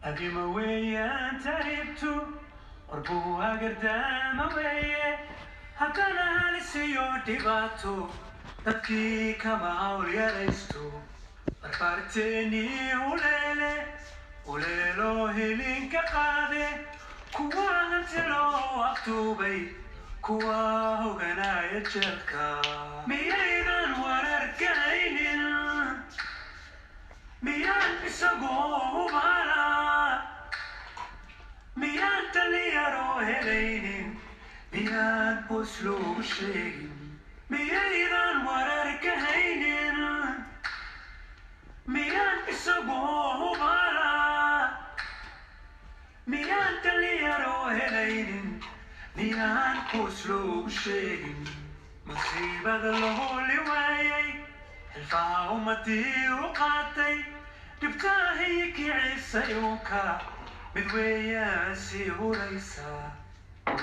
Adima weeyaan tahriibtu, qorbuhu hagardaama weeye, haddana halisiyo dhibaato dadkii kama hawl yaraysto. Barbaarteenii uleele uleeloo hilinka qaade, kuwa hanti loo aftuubay, kuwa hoganaya jeelka, miyaydan wararkaynin? Miyaan isagoo hubaala? Miyaan taliyaroo helaynin? Miyaan hoos loogu sheegin? Miyaydan wararka haynin? Miyaan isagoo hubaala? Miyaan taliyaroo helaynin? Miyaan hoos loogu sheegin? Masiibada la hooli waayay, xilfaha ummadii u qaatay, dhibtaahii kicisay uunka mid weeyaan sii huraysa,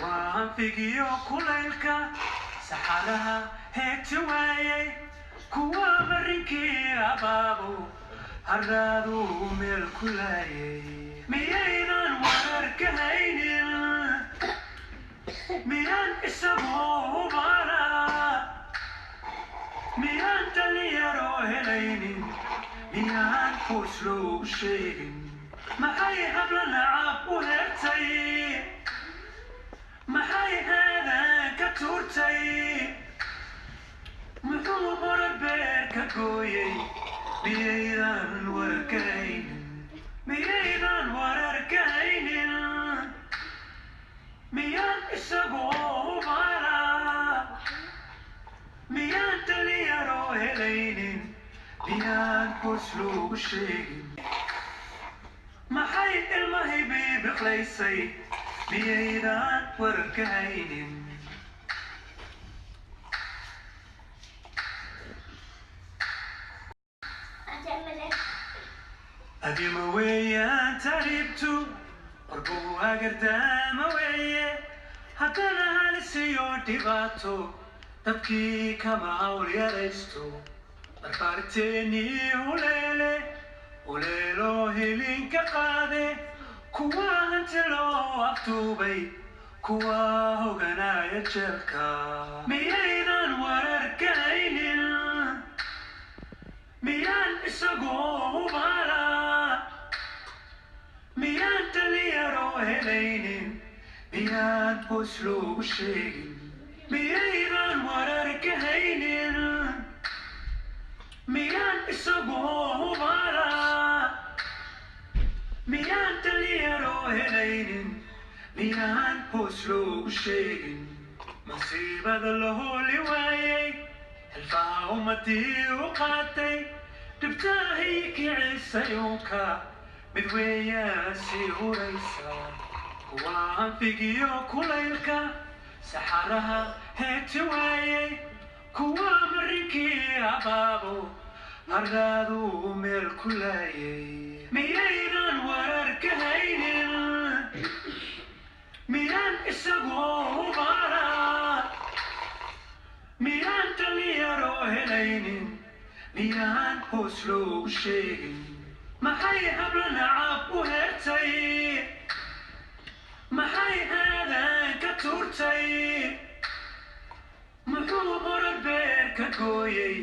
waa anfigiyo kulaylka saxaraha heegti waayay, kuwa marinkii abaabo haraaduu meel ku laayay. Miyaydan wararka haynin? Miyaan isagoo hubaala? Miyaan taliyaroo helaynin? Miyaan hoos loogu sheegin? Maxay habla nacab u heertay? Maxay haadaan ka tuurtay? Muxuu horar beer ka gooyey? Miyaydan wararka haynin? Miyaydan wararka haynin? Miyaan isagoo hubaala? Miyaan taliyaroo helaynin? Miyaan hoos loogu sheegin? Maxay ilmahay biibiqlaysay? Miyaydan wararka haynin? Adima weeyaan tahriibtu, qorbuhu hagardaama weeye, haddana halisiyo dhibaato dadkii kama hawl yaraysto. Barbaarteenii uleele uleeloo hilinka qaade, kuwa hanti loo aftuubay, kuwa hoganaya jeelka, miyaydan wararka haynin? Miyaan isagoo hubaala? Miyaan taliyaroo helaynin? Miyaan hoos loogu sheegin? Miyaydan wararka haynin? Miyaan isagoo hubaala? Miyaan taliyaroo helaynin? Miyaan hoos loogu sheegin? Masiibada la hooli waayay, xilfaha ummadii u qaatay, dhibtaahii kicisay uunka mid weeyaan sii huraysa, kuwa anfigiyo kulaylka saxaraha heegti waayay, kuwa marinkii abaabo haraaduu meel ku laayay. Miyaydan wararka haynin? Miyaan isagoo hubaala? Miyaan taliyaroo helaynin? Miyaan hoos loogu sheegin? Maxay habla nacab u heertay? Maxay haadaan ka tuurtay? Muxuu horar beer ka gooyey?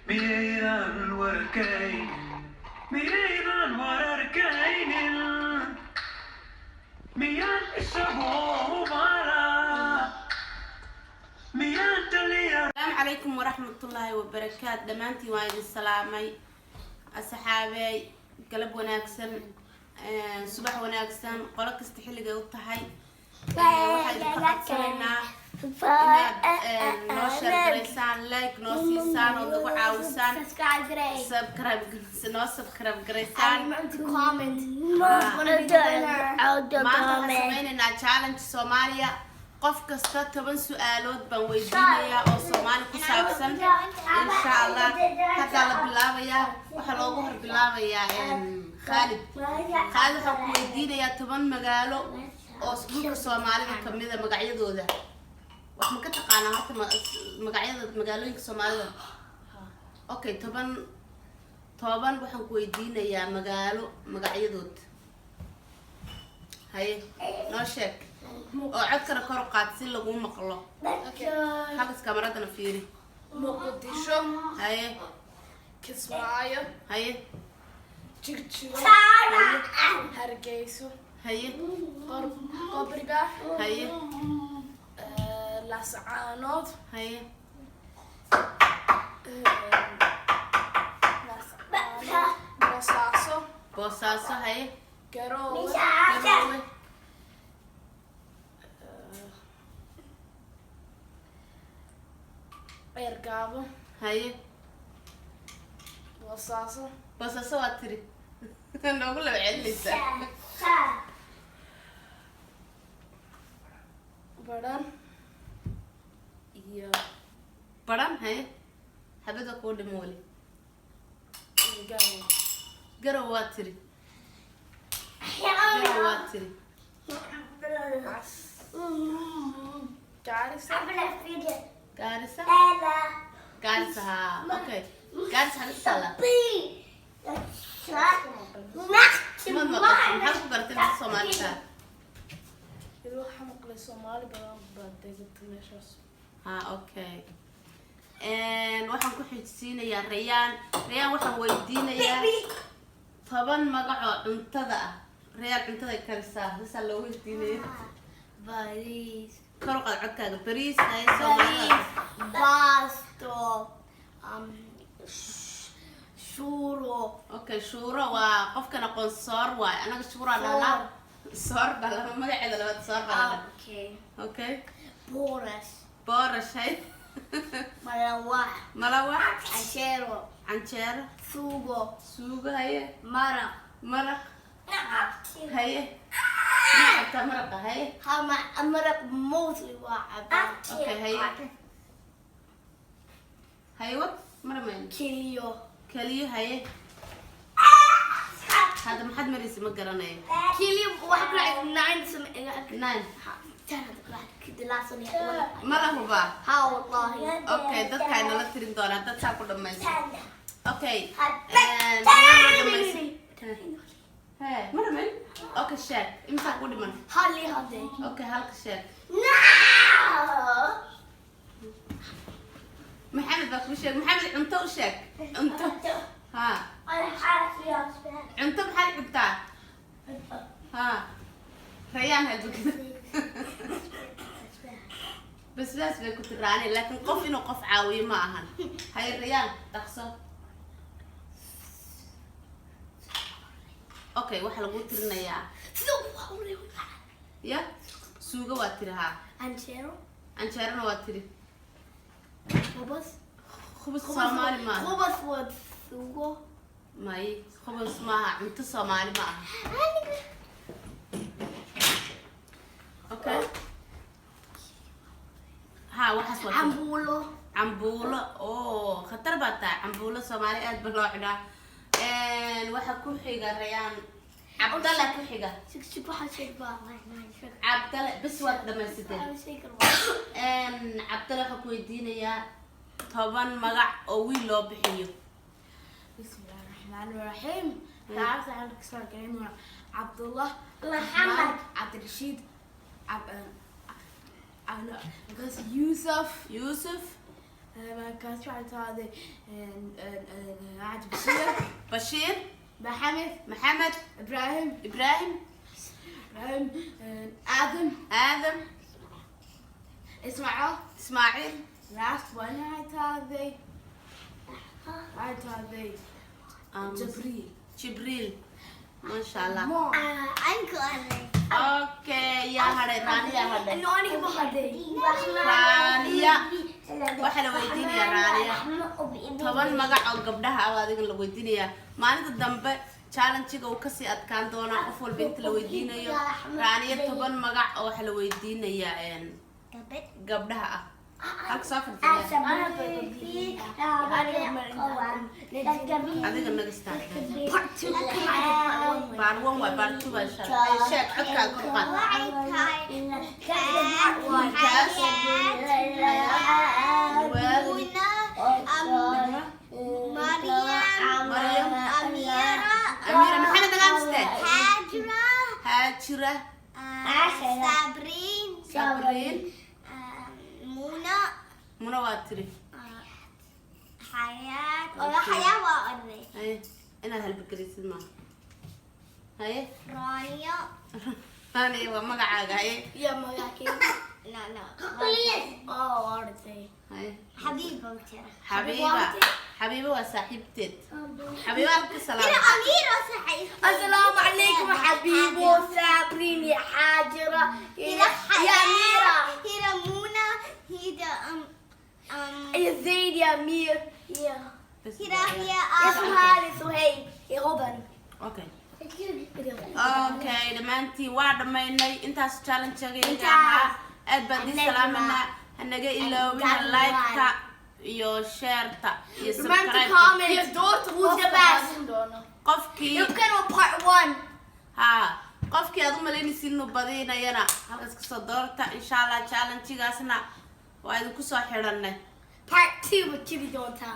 Miyaydan wararka haynin? Miyaydan wararka haynin? Miyaan isagoo hubaala? Miyaan taliyar Asalaamu calaykum waraxmatullaahi wabarakaat. Dhammaantiin waa idin salaamay, asxaabey. Galab wanaagsan, subax wanaagsan, qolo kasta xilligay u tahay. Waxaan idinka codsanaynaa inaad noo share garaysaan, like noo siisaan oo nagu caawisaan. Subscribe garay. Subscribe, noo subscribe garaysaan. And remember to comment. Wanna be the winner. Maanta waxaan sameynaynaa challenge Soomaaliya. Qof kasta 10 su-aalood baan weydiinayaa oo Soomaali ku saabsan, insha Allah. Haddaa la bilaabayaa. Waxaa loogu hor bilaabayaa Khaalid. Khaalid, waxaan ku weydiinayaa 10 magaalo oo dhulka Soomaalida kamida magacyadooda. Wax ma ka taqaanaa horta magacyada magaalooyinka Soomaalida? Okay, 10 waxaan ku weydiinayaa magaalo magacyadood. Haye, noo sheeg oo codkana kor u qaad si lagu maqlo. Halkas kamaradana fiiri. Muqdisho. Haye. Kismaayo. Haye. Jigjigo, Hargeyso. Haye. Qobriga. Haye. Laascaanood. Haye. Laascaanood, Boosaaso. Boosaaso, haye. Garoowe. Garoowe. Ceergaabo. Haye. Boosaaso. Boosaaso waa tiri, noogu laba celinaysaa. Baran iyo Baran, haye, xabada kuu dhimo weli. Iyo Garowe. Garow waa tiri, Garow waa tiri. Cas Gaarisa. Gaarisa, Gaarisa, haa, okay. Gaarisa xagee ku taallaa? Mad maqashay? Maxaad ku garatay inta Soomaali tahay? Iyada waxaa maqlay Soomaali badan baa degata meeshaas. Ha, okay. Waxaan ku xijisiinayaa Rayaan. Rayaan waxaan weydiinayaa 10 magac oo cuntada ah. Rayaan cuntada ay karisaa, saasaa loo weydiinaya. Bariis. Kor u qaad codkaaga. Bariis, haye, Soomaalida. Bariis, baasto, shuuro. Okay, shuuro waa qofkan aqoon soor waay. Anaga shuuraa dhahnaa, soor baa laba magaceeda labaad, soor baa la dhahaa. Okay. Okay. Boorash. Boorash, hay. Malawax. Malawax. Canjeero. Canjeero. Suugo. Suugo, haye. Maraq. Maraq, haye. Ma cabtaa maraqa? Haye. Hama maraq mostly waa cabaa. Okay, haye, haye, wad maramayn. Keliyo. Keliyo, haye. Hadda maxaad maraysa? Ma garanayo. Keliyo waxa ku dhacay nine Nine. 10 hadda ku dhacay. The last one, yeah. Ma la hubaa? Ha, wallahi. Okay, dadka ay nala tirin doonaa dad saa ku dhamaysa. Okay, ma dhamaysa? He, ma dhamayn? Okay, sheeg imsaa ku dhiman. Hali hadde. Okay, halka sheeg. No! Maxamed baa kuu sheeg. Maxamed, cunto u sheeg, cunto ha. Cunto maxaad cuntaa? Ha, Rayaan hadukada basbaas bay ku tiraanay, laakiin qof inuu qof caawiyo ma ahan. Haye Rayaan, dhaqso. Okay, waxaa lagu tirinayaa ya suugo waa tiri, haa. Canjeero. Canjeerana waa tiri. Khubas. Khubus Soomaali maaha. Khubas waa suugo. May, khubus maaha, cunto Soomaali ma aha. Okay, ha, waxaas waa tiri. Cambuulo. Cambuulo oo khatar baa tahay. Cambuulo Soomaali aad ba loo cunaa. Waxaa ku xiga Rayaan, Cabdalla ku xiga. Shig shig, waxaa sheeg baa. Cabdalle bes, waad dhamaysateen. Cabdalle waxaa ku weydiinayaa 10 magac oo wiil loo bixiyo. بسم الله الرحمن الرحيم. تعرف عندك سؤال كريم: عبد الله. محمد. عبد الرشيد، عب أنا because يوسف. Yuusuf. كان شو هذا عبد بشير. Bashiir. محمد. Maxamed. إبراهيم. Ibraahim. إبراهيم، آدم. Aadam. إسماعيل. Ismaaciil. Last one, هذا هذا جبريل. Jibriil, maasha Allah. More. Okay, yaa hadhay? Raaniya hadhay. No, aniga ma hadhay. Raaniya waxaa la weydiinayaa, Raaniya, 10 magac oo gabdhaha ah adiga la weydiinayaa. Maalinta dambe challenge-ga uu kasii adkaan doonaa qof walba inta la weydiinayo. Raaniya, 10 magac oo waxaa la weydiinayaa gabdhaha ah. Halka soo fadhiya. Adiga naga start. Part two come out. Part one waay, part two baa insha Allah. Ay, sheeg, codkaaga kor qaad. Wiilkaas. Luwaad. Maryam. Amira. Maxamed, nagaamiste. Haajira. Sabriin. Sabriin. Muna. Muna waa tiri. Xayaat oo Xayaa waa orday. Haye, inaad halbagelisid maaha. Haye. Rania. Ani waa magacaaga. Haye. Ya magacayga. No. Oh, orday. Haye. Xabiiba tira. Xabiiba. Xabiiba waa saaxiibteed. Xabiiba halka Hira salaam. Amiiro saxiib. السلام عليكم حبيبي وصابرين يا حاجرة يا Hira يا أميرة. Hira Muna. Hira يا زيد يا أمير يا Hira Hira يا سهال يا سهيب يا غبن. Okay, dhammaantiin waa dhammaynay intaas challenge-ga inta ahaa. Aad baan idin salaamanaa. Hanaga iloobina like-ta iyo share-ta iyo Remember to subscribe. comment. Who's the best? Qofkii You can on part one. Haa, qofkii aad u malaynaysid inuu badinayana halkaas kasoo doorta, insha Allah. Challenge-gaasna waa idinku soo xidhanay. Part two with Chibi Donta.